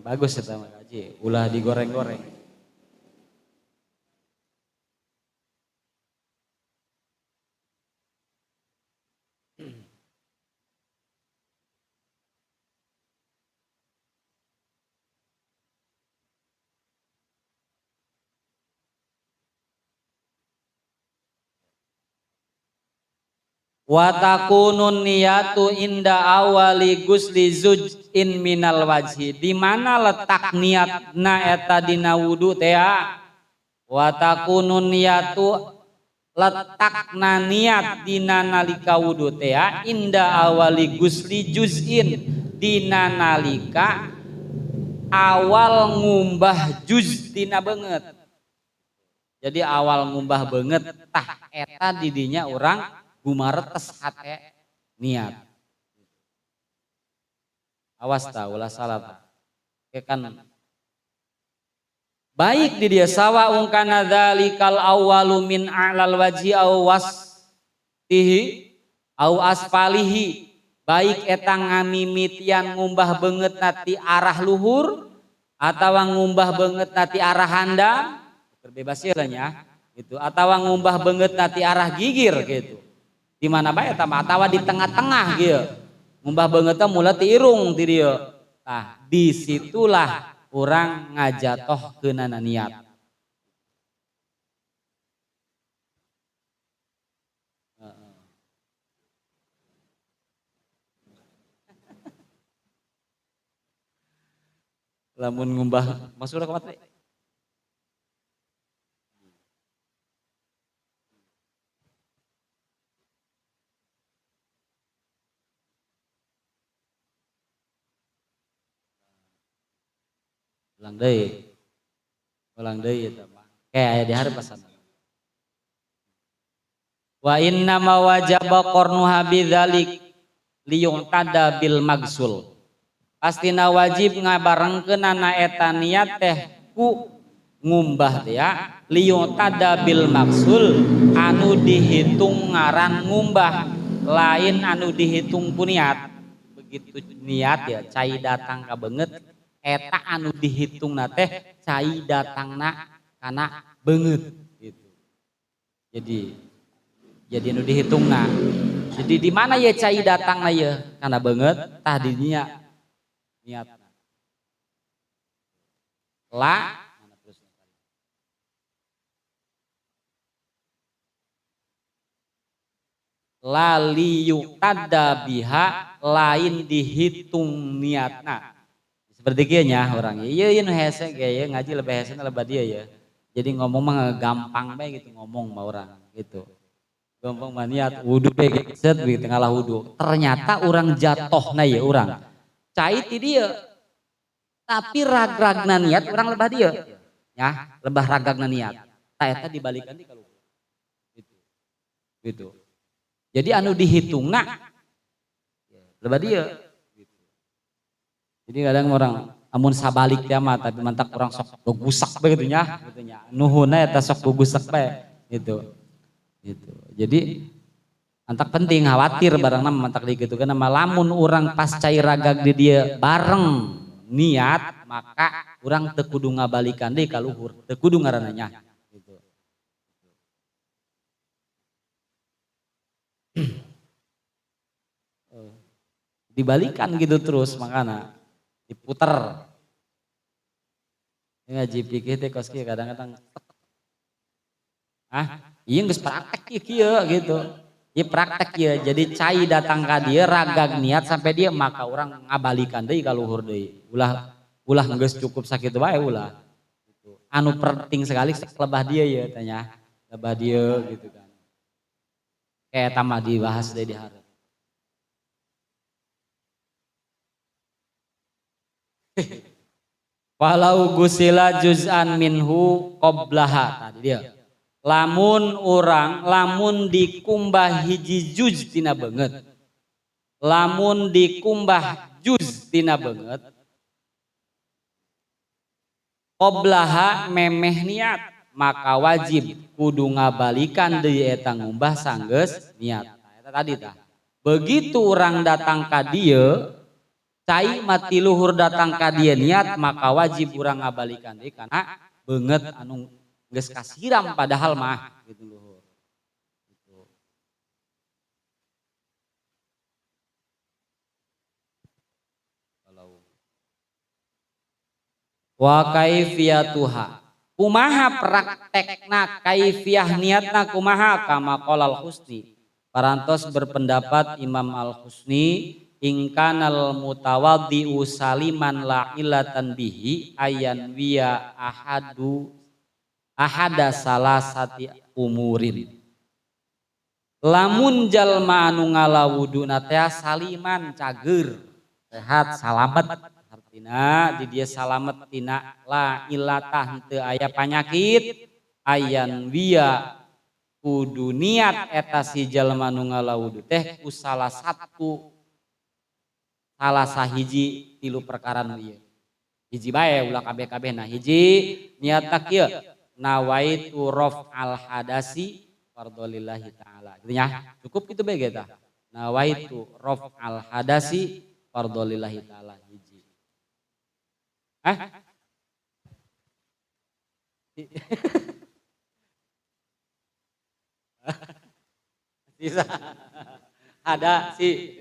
Speaker 1: Bagus eta mah ka haji, ulah digoreng-goreng. Wa takunun niyatu inda awali gusli zuj'in minal wajhi. Di mana letak niatna eta dina wudu teh? Wa takunun niyatu letakna niat dina nalika wudu teh inda awali gusli juz'in, dina nalika awal ngumbah juz tina beungeut. Jadi awal ngumbah beungeut tah eta didinya urang gumaretes hate niat. Awas ta ulah salah ta. Kan baik di dia sawa ungkana dzalikal awwalu min a'lal wajhi aw wastihi aw asfalihi. Baik eta ngamimitian ngumbah beungeut ti arah luhur atawa ngumbah beungeut ti arah handap, berbebas ya nya gitu, atawa ngumbah beungeut ti arah gigir gitu. Di mana bae eta mah, atawa di tengah-tengah gitu. Ngumbah beungeut teh mula ti irung ti dieu. Tah, disitulah urang ngajatohkeunana niat. Lamun ngumbah maksudna kumaha teh? Ulang deui. Ulang deui eta mah. Kayak aya di hareup pasana. Wa inna ma wajaba qarnuha bidzalik liyu'tada bil magsul. Pastina wajib ngabarengkeunana eta niat teh ku ngumbah teh ya, liyu'tada bil magsul anu dihitung ngaran ngumbah, lain anu dihitung ku niat. Begitu niat ya cai datang ka beungeut eta anu dihitungna teh cai datangna kana beungeut gitu. Jadi anu dihitungna. Jadi di mana ye cai datangna ye kana beungeut tah dinya niat. La la liyuqtada biha lain dihitung niatna. Seperti kieu nya urang. Ieu ieu nu hese ge ieu ngaji lebih hese lebih dia ya. Jadi ngomong mah gampang bae gitu ngomong mah urang gitu. Gampang mah niat wudu bae set di tengah wudu. Ternyata urang jatohna ye urang. Cai ti dieu. Tapi ragragna niat urang lebah dieu. Ya, lebah ragagna niat. Ta eta dibalikan di kaluhur. Gitu. Gitu. Jadi anu dihitungna lebah dieu. Jadi kadang orang amun sabalik teh mah tapi mantak orang sok gugusak bae gitu nya, gitu nya. Nuhunna eta sok gugusak bae gitu. Gitu. Jadi antak penting khawatir barangna mantak digitukeun mah lamun urang pas cai ragag di dieu bareng niat maka urang teu kudu ngabalikan deui ka luhur, teu kudu ngaranna nya gitu. Dibalikan gitu terus makana diputer. Ngaji fikih teh kos kieu kadang-kadang ieu geus praktek kieu gitu. Ieu praktek ieu. Jadi cai datang ka dieu ragag niat sampai dia maka urang ngabalikan deui ka luhur deui. Ulah ulah geus cukup sakitu bae ulah. Gitu. Anu penting sekali lebah dieu ye tanya. Lebah dieu gitu kan. Kayak tambah dibahas deui di hareup. Walau gusila juz'an minhu qoblaha tadi dia. Lamun urang lamun dikumbah hiji juz tina beungeut. Lamun dikumbah juz tina beungeut qoblaha memeh niat maka wajib kudu ngabalikan deui eta ngumbah sanggeus niat. Nah, eta tadi tah. Begitu urang datang ka dieu cai mati luhur datang ka dieu niat maka wajib urang ngabalikan deui kana beungeut anu geus kasiram padahal mah gitu luhur. Gitu. Kalau wa kaifiyatuha kumaha praktekna kaifiah niatna kumaha kama qalal husni Parantos berpendapat Imam Al-Husni ingkanal mutawaddi'u saliman la ilatan bihi ayan wiya ahadu ahada salasati umurin. Lamun jalma anu ngalawuduna teh saliman cager sehat salamet, artina di dia salamet tina la ilatah teu aya panyakit ayan wiya kudu niat eta si jalma nu ngalawudu teh ku salah satu salah sahiji tilu perkara nu ieu. Hiji bae ulah kabeh-kabeh. Nah hiji niatna kieu nawaitu raf'al hadasi fardholillahi ta'ala. Gitu nya, cukup kitu bae ge tah. Nawaitu raf'al hadasi fardholillahi ta'ala hiji. Hah? Bisa ada si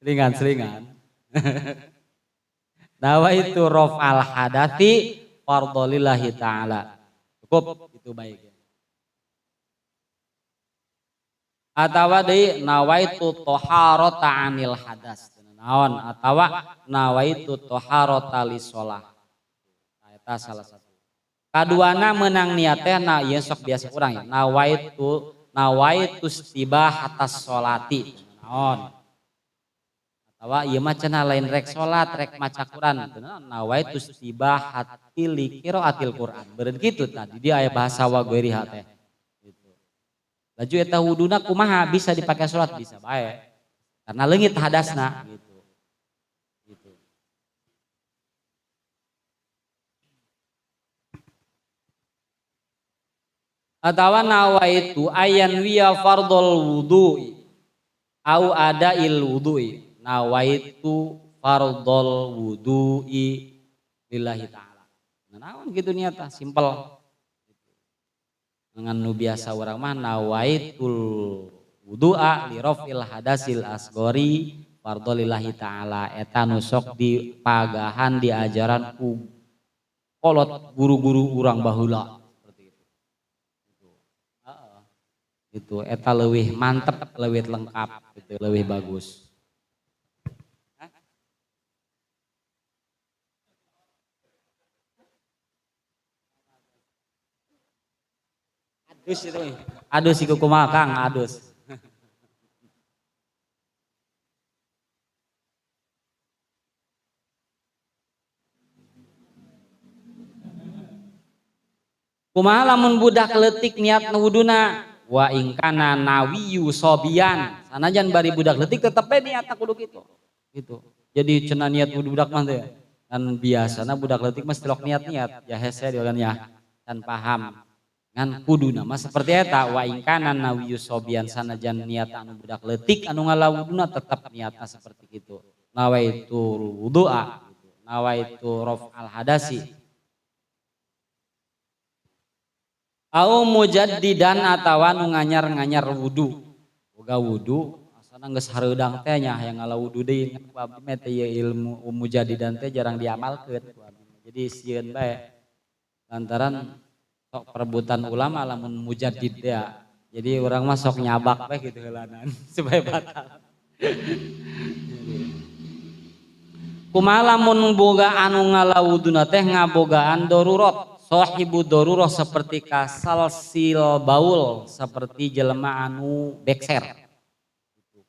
Speaker 1: selingan-selingan. Nawaitu raf'al hadathi fardholillahi ta'ala. Cukup itu baik. Atawa deui nawaitu taharata anil hadas. Naon atawa nawaitu taharata lisolah. Nah, eta salah satu. Kaduana menang niat teh na ieu sok biasa urang ya. Nawaitu istibahatas sholati. Naon? Atawa ieu mah cenah lain rek salat, rek maca Quran. Nawaitu istibahati li qiraatil Quran. Beureun kitu tadi dia aya bahasa wa ghairiha teh. Laju eta wuduna kumaha bisa dipakai salat bisa bae. Karena leungit hadasna gitu. Gitu. Atawa nawaitu ayan wiya fardhol wudu'i au adail wudu'i. Nawaitu fardhol wudu'i lillahi ta'ala. Nah, naon kitu niatna simpel. Dengan nu biasa urang mah nawaitul wudu'a li raf'il hadasil asgori fardholillahi ta'ala. Eta nu sok dipagahan diajaran ku kolot guru-guru urang baheula seperti itu. Itu eta leuwih mantep, leuwih lengkap, gitu, leuwih bagus. Adus itu, adus iku kumaha Kang, adus. Kumaha lamun budak leutik niat wuduna wa ingkana nawiyu sobian, sanajan bari budak leutik tetep we niatna kudu kitu. Gitu. Jadi cenah niat wudu budak mah teh. Kan biasana budak leutik mah tilok niat-niat, ya hese diogan ya, dan paham. Ngan kuduna mah seperti eta wa ingkana nawiyu sobian sanajan niat anu budak leutik anu ngalawuduna tetep niatna seperti kitu. Nawaitu wudu'a, nawaitu raf'al hadasi. Au mujaddidan atawa nu nganyar-nganyar wudu. Boga wudu asana geus hareudang teh nya hayang ngalawudu deui. Ku abdi mah teh ieu ilmu mujaddidan teh jarang diamalkeun ku abdi. Jadi sieun bae. Lantaran sok perebutan ulama lamun mujaddid ya. Jadi orang mah sok nyabak bae gitu heulanan supaya batal. Kumaha lamun boga anu ngalawuduna teh ngabogaan darurat, sahibu darurah seperti kasalsil baul, seperti jelema anu bekser.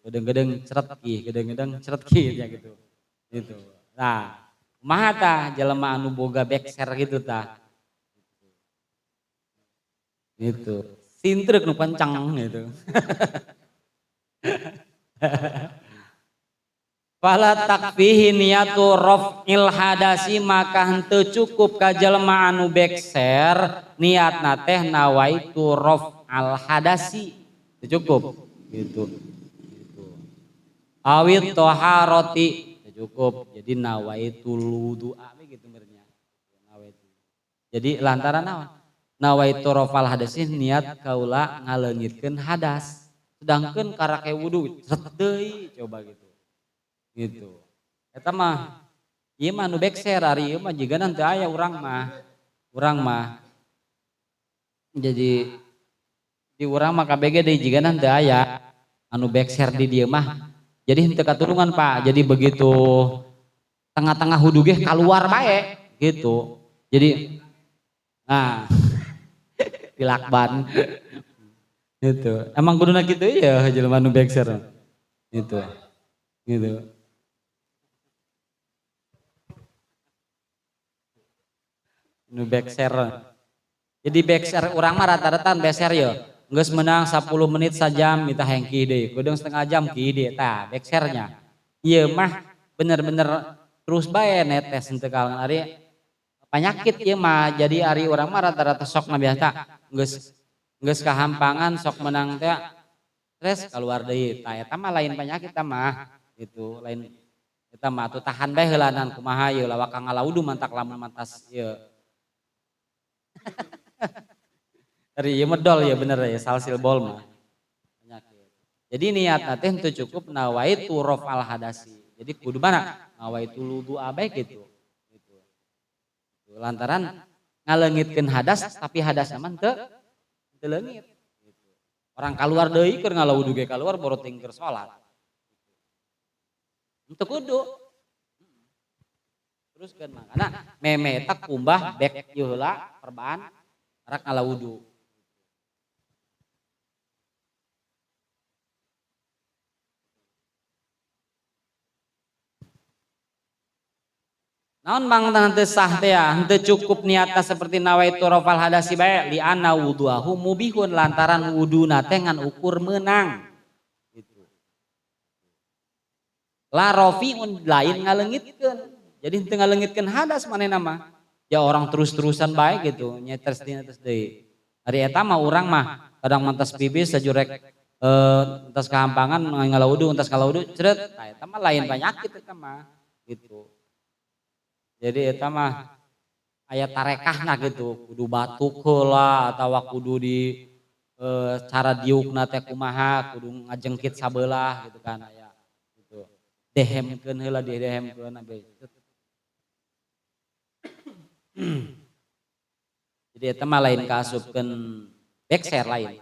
Speaker 1: Gedeng-gedeng ceret ki, gedeng-gedeng ceret ki ya gitu. Gitu. Nah, kumaha tah jelema anu boga bekser gitu tah. Gitu. Sintrek nu kencang gitu. Fala takfihi niyatu raf'il hadasi, maka henteu cukup ka jelema anu bekser niatna teh nawaitu raf'al hadasi. Teu cukup gitu. Gitu. Awit taharati teu cukup. Jadi nawaitu wudu'a gitu merenya. Nawaitu. Jadi lantaran naon? Nawaitu raf'al hadasi niat kaula ngaleungitkeun hadas. Sedangkan karake wudu seret deui coba gitu. Gitu. Eta mah ieu mah nu bekser ari ieu mah jigana teu aya urang mah. Urang mah jadi di urang mah KBG deui jigana teu aya anu bekser di dieu mah. Jadi henteu katulungan Pak. Jadi begitu tengah-tengah wudu ge keluar bae gitu. Jadi nah dilakban gitu. Emang kuduna kitu ya jelema nu bekser. Gitu. Gitu. Nu bekser. Jadi bekser urang mah rata-rata beser ya. Geus menang 10 menit sajam minta hengki deui. Kudu setengah jam ki deui tah beksernya. Ieu mah bener-bener terus bae netes henteu kalangan ari penyakit ieu mah. Jadi ari urang mah rata-rata sok mah biasa geus kahampangan sok menang teh stres keluar deui. Tah eta mah lain penyakit tah mah gitu, lain eta mah atuh tahan bae heulanan kumaha ieu lawak ngalaudu mantak lamun mantas ieu. Ari ieu medol ya bener ya salsil bol mah. Penyakit. Jadi niatna teh henteu cukup nawaitu rafal hadasi. Jadi kudu mana? Nawaitu wudu bae gitu. Gitu. Lantaran ngaleungitkeun hadas tapi hadasna mah teu leungit. Gitu. Orang keluar deui keur ngalawudu ge keluar boro teuing keur salat. Henteu kudu. Teruskeun makana meme eta kumbah bek ieu heula perban rak ngalawudu. Naon bang henteu sah teh ya, henteu cukup niatna seperti nawaitu rafal hadasi bae li anna wuduahu mubihun lantaran wuduna teh ngan ukur meunang. Gitu. La rafiun lain ngaleungitkeun. Jadi henteu ngaleungitkeun hadas manehna mah. Ya orang terus-terusan bae gitu, nyetres dina terus deui. Ari eta mah urang mah kadang mantas pibis sajurek entas kahampangan ngalawudu entas ngalawudu ceret. Tah eta mah lain penyakit eta mah gitu. Jadi eta mah aya tarekahna gitu, kudu batuk heula atawa kudu di cara diukna teh kumaha, kudu ngajengkit sabelah gitu kan aya gitu. Dehemkeun heula didehemkeun sampai. Jadi eta mah lain kaasupkeun bekser lain.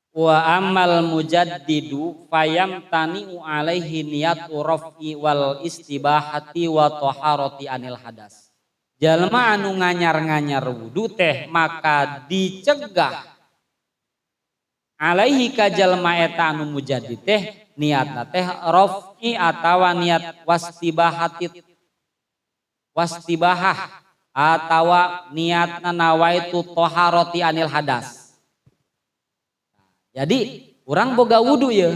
Speaker 1: Wa amal mujaddidu fayamtani'u alaihi niyatu raf'i wal istibahati wa taharati anil hadas. Jalma anu nganyar-nganyar wudu teh maka dicegah alaihi ka jalma eta anu mujaddid teh niatna teh raf'i atawa niat wastibahati wastibahah atawa niatna nawaitu taharati anil hadas. Jadi urang boga wudu ya,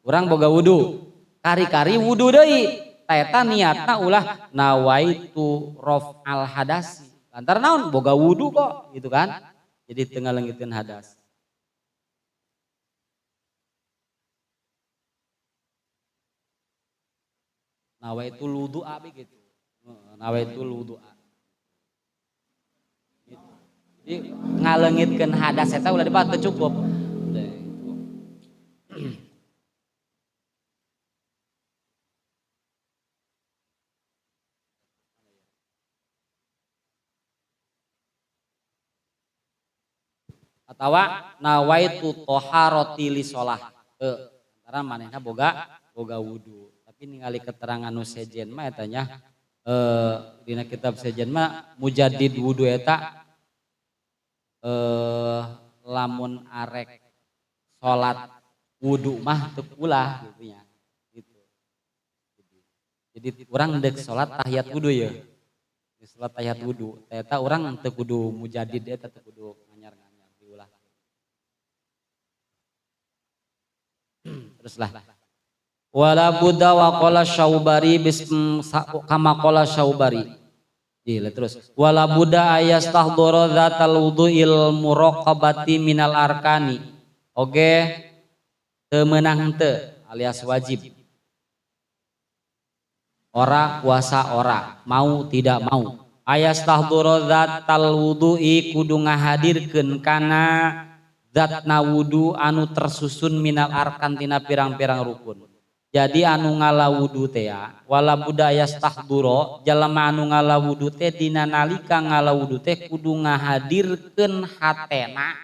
Speaker 1: urang boga wudu, kari-kari wudu deui, ta eta niatna ulah nawaitu raf'al hadasi. Lantaran naon boga wudu kok gitu kan. Jadi teu ngaleungitkeun hadas. Nawaitu wudu'a gitu. Nawaitu wudu'a. Jadi ngaleungitkeun hadas eta ulah dipat teu cukup. Atawa nawaitu taharati li shalah. Antara manehna boga wudu. Tapi ningali keterangan nu sejen mah eta nya dina kitab sejen mah mujaddid wudu eta lamun arek salat wudu mah teu ulah gitu nya. Gitu. Jadi urang deuk salat tahiyat wudu ya. Salat tahiyat wudu eta urang teu kudu mujaddid eta teu kudu nganyar-nganyar diulah. Teruslah. Wala budda wa qala syaubari bism kama qala syaubari. Gila terus. Wala budda ayastahdura dzatal wudu'il muraqabati minal arkani. Oge teu meunang teu alias wajib. Ora kuasa ora, mau tidak mau. Ayastahdura dzatal wudu'i kudu ngahadirkeun kana Zatna wudu anu tersusun minal arkan tina pirang-pirang rukun. Jadi anu ngala wudu teh ya, wala budaya stahduro jalma anu ngala wudu teh dina nalika ngala wudu teh kudu ngahadirkeun hatena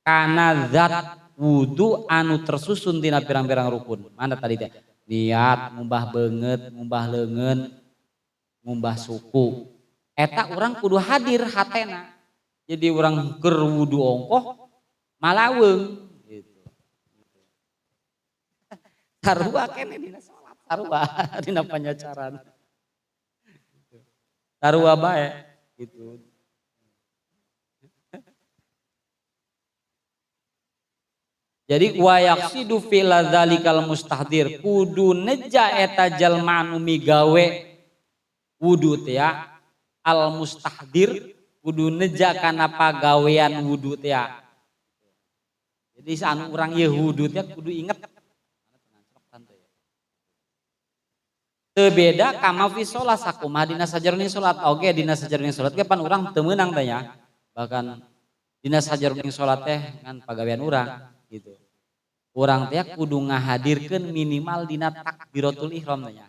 Speaker 1: kana zat wudu anu tersusun tina pirang-pirang rukun. Mana tadi teh? Niat ngumbah beungeut, ngumbah leungeun, ngumbah suku. Eta urang kudu hadir hatena. Jadi urang keur wudu ongkoh malaweung gitu. Sarua kene dina salat, sarua dina panyacaran. Sarua bae gitu. Jadi wa yaqsidu fi dzalikal mustahdir kudu neja eta jalma anu migawe wudu teh ya, al mustahdir kudu neja kana pagawean wudu teh ya. Jadi anu urang ieu wudu teh kudu inget. Teu beda kama fi sholat sakumaha dina sajaroning salat oge dina sajaroning salat ge pan urang teu meunang teh nya. Bahkan dina sajaroning salat teh ngan pagawean urang gitu. Urang teh kudu ngahadirkeun minimal dina takbiratul ihram teh nya.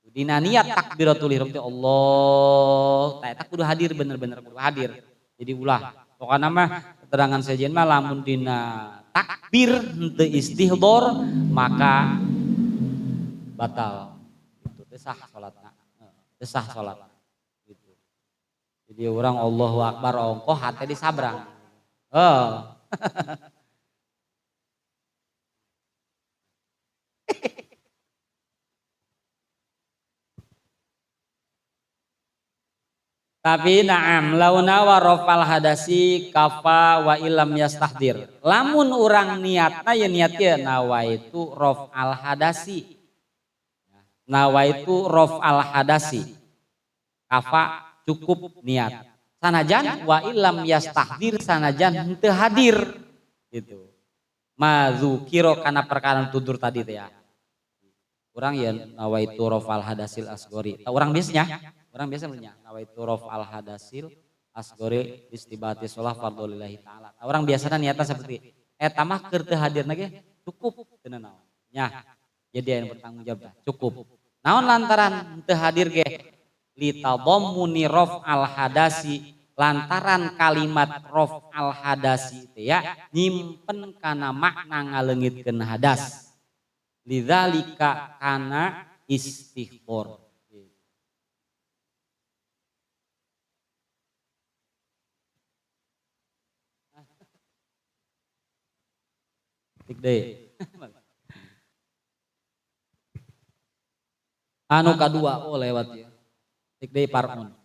Speaker 1: Dina niat takbiratul ihram teh Allah, tah eta kudu hadir bener-bener kudu hadir. Jadi ulah pokona mah keterangan sejen mah lamun dina takbir henteu istihdor maka batal. Gitu teu sah salatna. Teu sah salat. Gitu. Jadi urang Allahu Akbar ongkoh hate disabrang. Oh. Tapi na'am launa wa rafal hadasi kafa wa ilam yastahdir. Lamun urang niatna ya niat ieu nawaitu rafal hadasi. Nawaitu rafal hadasi. Kafa cukup niat. Sanajan wa ilam yastahdir sanajan henteu hadir gitu. Mazukiro kana perkara tutur tadi teh ya. Urang ya nawaitu rafal hadasil asgori. Urang biasanya orang biasa punya nawaitu rafal hadasil asgori istibati sholah fardhu lillahi ta'ala. Orang biasanya niatnya seperti eta mah keur teu hadirna ge cukup teu naon. Nya. Jadi yang bertanggung jawab cukup. Naon lantaran teu hadir ge litadammuni rafal hadasi lantaran kalimat rafal hadasi teh ya nyimpen kana makna ngaleungitkeun hadas. Lidzalika kana istighfar. Tik deui. Anu kadua oh lewat ya. Tik deui parun.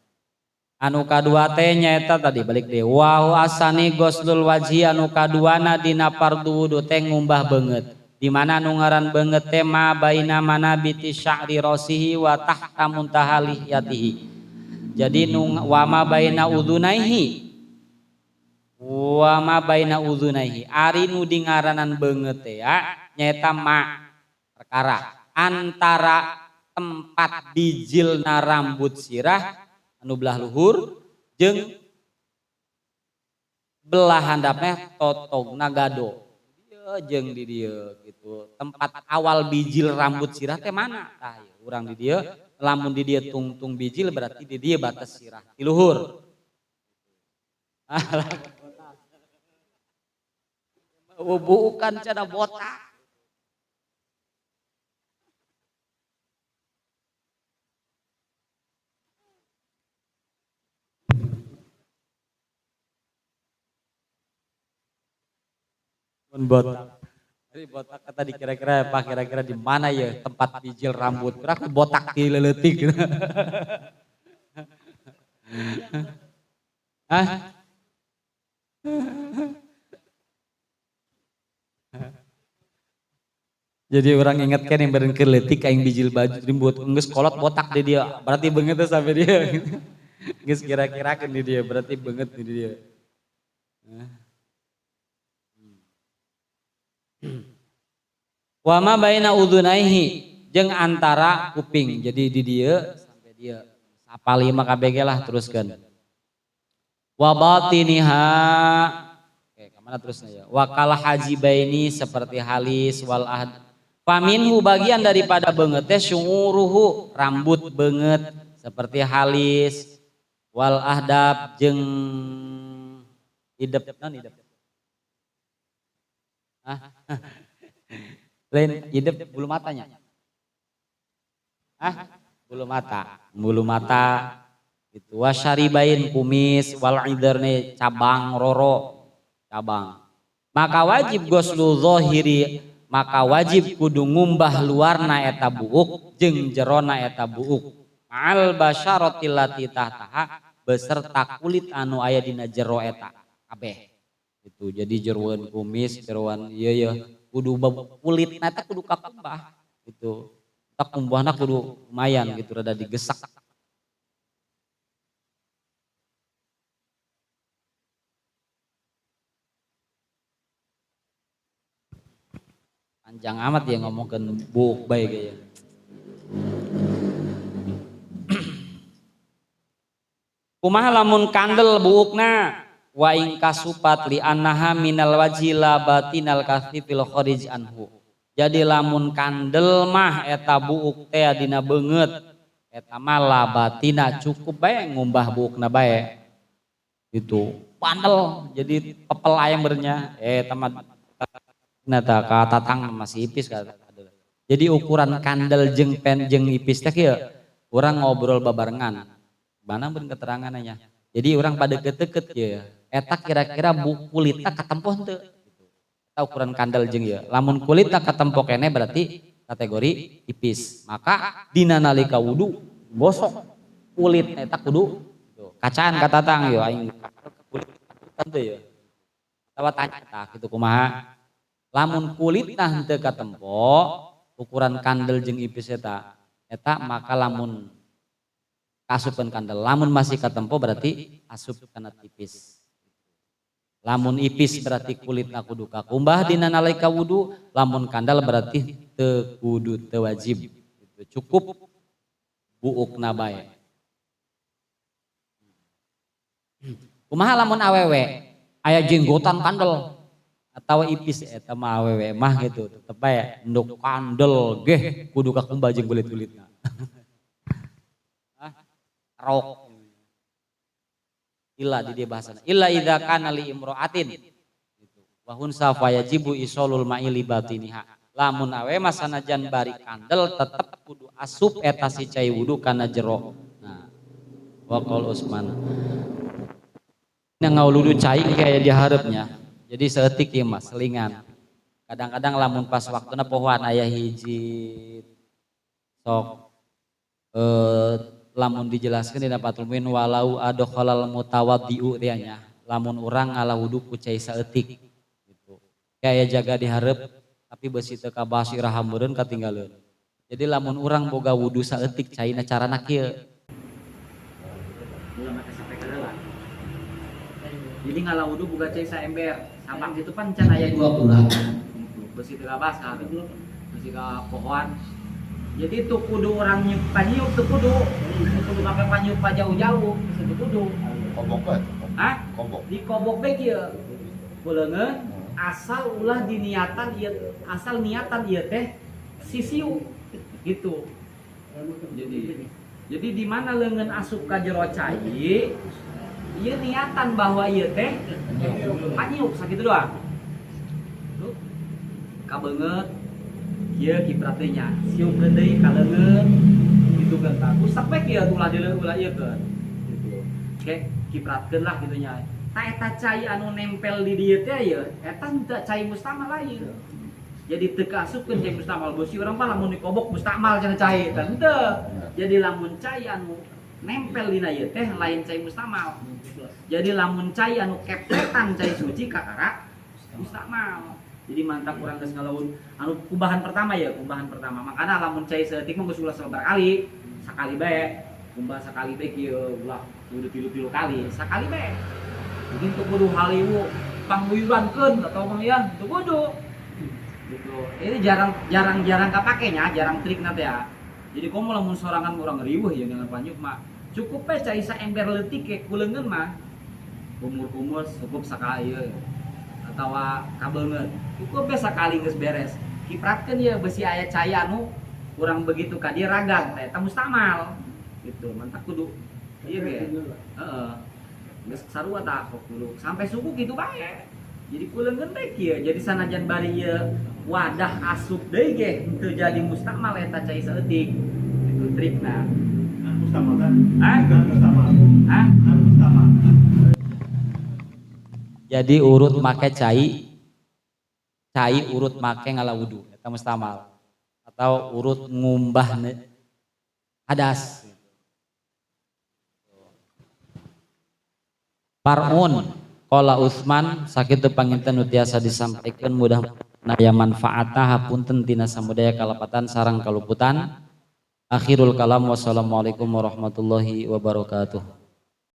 Speaker 1: Anu kadua teh nyaeta tadi balik deui. Wa asani ghuslul wajhi anu kaduana dina fardu wudu teh ngumbah beungeut. Di mana anu ngaran beungeut teh ma baina manabiti sya'ri rasihi wa tahta muntaha lihyatihi. Jadi nu wa ma baina udhunaihi. Wa ma baina udhunaihi ari nu dingaranan beungeut teh ya nyaeta ma perkara antara tempat bijilna rambut sirah anu belah luhur jeung belah handapna totogna gado dieu jeung di dieu gitu. Tempat awal bijil rambut sirah teh mana tah ieu urang di dieu lamun di dieu tungtung bijil berarti di dieu batas sirah di luhur. Bukan cara botak. Botak. Jadi botak kata dikira-kira apa kira-kira di mana ya tempat bijil rambut. Kira aku botak di leutik. Hah? Jadi orang ingat kan yang beren keur leutik aing bijil baju rambut geus kolot botak di dia. Berarti beungeut teh sampai dia. Geus kira-kirakeun di dia berarti beungeut di dia. Wa ma baina udhunaihi jeung antara kuping. Jadi di dieu sampai dieu. Sapalima kabeh lah teruskeun. Wa batiniha. Oke, ka mana Mana terusnya ya? Wakal hajibaini seperti halis wal ahd. Faminhu bagian daripada beungeut teh syu'uruhu rambut beungeut seperti halis wal ahdab jeung idep non idep. Ah. Lain idep bulu matanya. Ah, bulu mata, bulu mata itu wasyaribain kumis wal iderne cabang roro. Cabang. Maka wajib goslu zahiri, maka wajib kudu ngumbah luarna eta buuk jeung jerona eta buuk. Ma'al basyaratil lati tahtaha beserta kulit anu aya dina jero eta kabeh. Itu jadi jeroan kumis, jeroan ieu ye kudu kulitna eta kudu kakumbah gitu. Tak kumbahna kudu lumayan gitu rada digesak. Panjang amat ya ngomongkeun buuk bae gaya. Kumaha lamun kandel buukna wa ing kasupat li annaha minal wajhi la batinal kathifil kharij anhu. Jadi lamun kandel mah eta buuk teh dina beungeut eta mah la batina cukup bae ngumbah buukna bae. Gitu. Pandel jadi pepel ayam bernya eta mah nah ka tatang masih ipis ka. Jadi ukuran kandel jeung pen jeung ipis teh kieu urang ngobrol babarengan. Mana beureun keterangannya. Jadi urang pada deket-deket kieu. Eta kira-kira bu kulitna katempo henteu. Eta ukuran kandel jeung ieu. Lamun kulitna katempo keneh berarti kategori ipis. Maka dina nalika wudu gosok kulit eta kudu kacaan ka tatang ieu aing kulit teu ieu. Atawa tanya tah kitu kumaha. Lamun kulitna henteu katempo ukuran kandel jeung ipis eta eta maka lamun kasupeun kandel lamun masih katempo berarti asup kana tipis. Lamun ipis berarti kulitna kudu kakumbah dina nalika wudu, lamun kandel berarti teu kudu teu wajib. Cukup buukna bae. Kumaha lamun awewe aya jenggotan kandel atau ipis eta mah awewe mah gitu tetep bae endok kandel geh kudu kakumbah jeung kulit-kulitna. Ah, rok. Illa di dia bahasana. Illa idza kana li imra'atin gitu. Wa hunsa fayajibu isolul ma'i li batiniha. Lamun awe mah sanajan bari kandel tetep kudu asup eta si cai wudu kana jero. Nah, wa qaul Utsman. Ngauludu cai kayak diharepnya. Jadi seetik ieu mah selingan. Kadang-kadang lamun pas waktuna pohoan aya hiji sok lamun dijelaskeun dina Fathul Muin walau adkhalal mutawaddi'u teh nya. Lamun urang ngala wudu ku cai saeutik gitu. Kayak jaga dihareup tapi beusi teu kabahas iraha meureun katinggaleun. Jadi lamun urang boga wudu saeutik caina carana kieu. Jadi ngala wudu boga cai saember, samak gitu pan can aya 2 bulan. Beusi teu kabahas beusi ka pohoan. Jadi tuh kudu orang nyiup panyiup tuh kudu make panyiup jauh-jauh itu kudu.
Speaker 2: Kobok kan?
Speaker 1: Hah?
Speaker 2: Kobok.
Speaker 1: Dikobok bae kieu. Kuleungeun asal ulah diniatan ieu, asal niatan ieu teh sisiu gitu. Jadi di mana leungeun asup ka jero cai, ieu niatan bahwa ieu teh panyiup sakitu doang. Tuh. Kabeungeut ieu kiprat teh nya, siupkeun deui ka leungeun kitu kan tah. Usak bae kieu ulah dileung ulah ieu keun. Gitu. Ke kipratkeun lah kitu nya. Tah eta cai anu nempel di dieu teh ieu, eta henteu cai mustamal lain. Jadi teu kaasupkeun cai mustamal beusi urang mah lamun dikobok mustamal cenah cai teh henteu. Jadi lamun cai anu nempel dina ieu teh lain cai mustamal. Jadi lamun cai anu kepetan cai suci kakara mustamal. Jadi mantap urang geus ngalaun anu kumbahan pertama ya, kumbahan pertama. Makana lamun cai saeutik mah geus ulah sabaraha kali, sakali bae. Kumbah sakali bae kieu ulah kudu tilu-tilu kali, sakali bae. Jadi teu kudu haliwu pangguyurankeun atau mah ya, teu kudu. Gitu. Ini jarang kapakenya, jarang trik na teh ya. Jadi komo lamun sorangan urang riweuh ya dengan panyuk mah. Cukup bae cai saember leutik ke kuleungeun mah. Kumur-kumur cukup sakali ieu. atawa kabeungeut. Cukup we sakali geus beres. Kipratkeun ieu besi aya cai anu kurang begitu ka dieu ragang teh eta mustamal. Gitu, mantak kudu ieu ge. Heeh. Geus sarua tah kudu sampai suku kitu bae. Jadi ku leungeun teh kieu, jadi sanajan bari ieu wadah asup deui ge henteu jadi mustamal eta cai saeutik. Itu trikna.
Speaker 2: Mustamal kan?
Speaker 1: Hah?
Speaker 2: Mustamal.
Speaker 1: Hah?
Speaker 2: Mustamal.
Speaker 1: Jadi urut make cai, cai urut make ngala wudu eta mustamal. Atau urut ngumbah hadas. Parun qala Utsman sakitu panginten nu tiasa disampaikan mudah-mudahan aya manfaatna hapunten tina samudaya kalepatan sareng kaluputan. Akhirul kalam wassalamualaikum warahmatullahi wabarakatuh.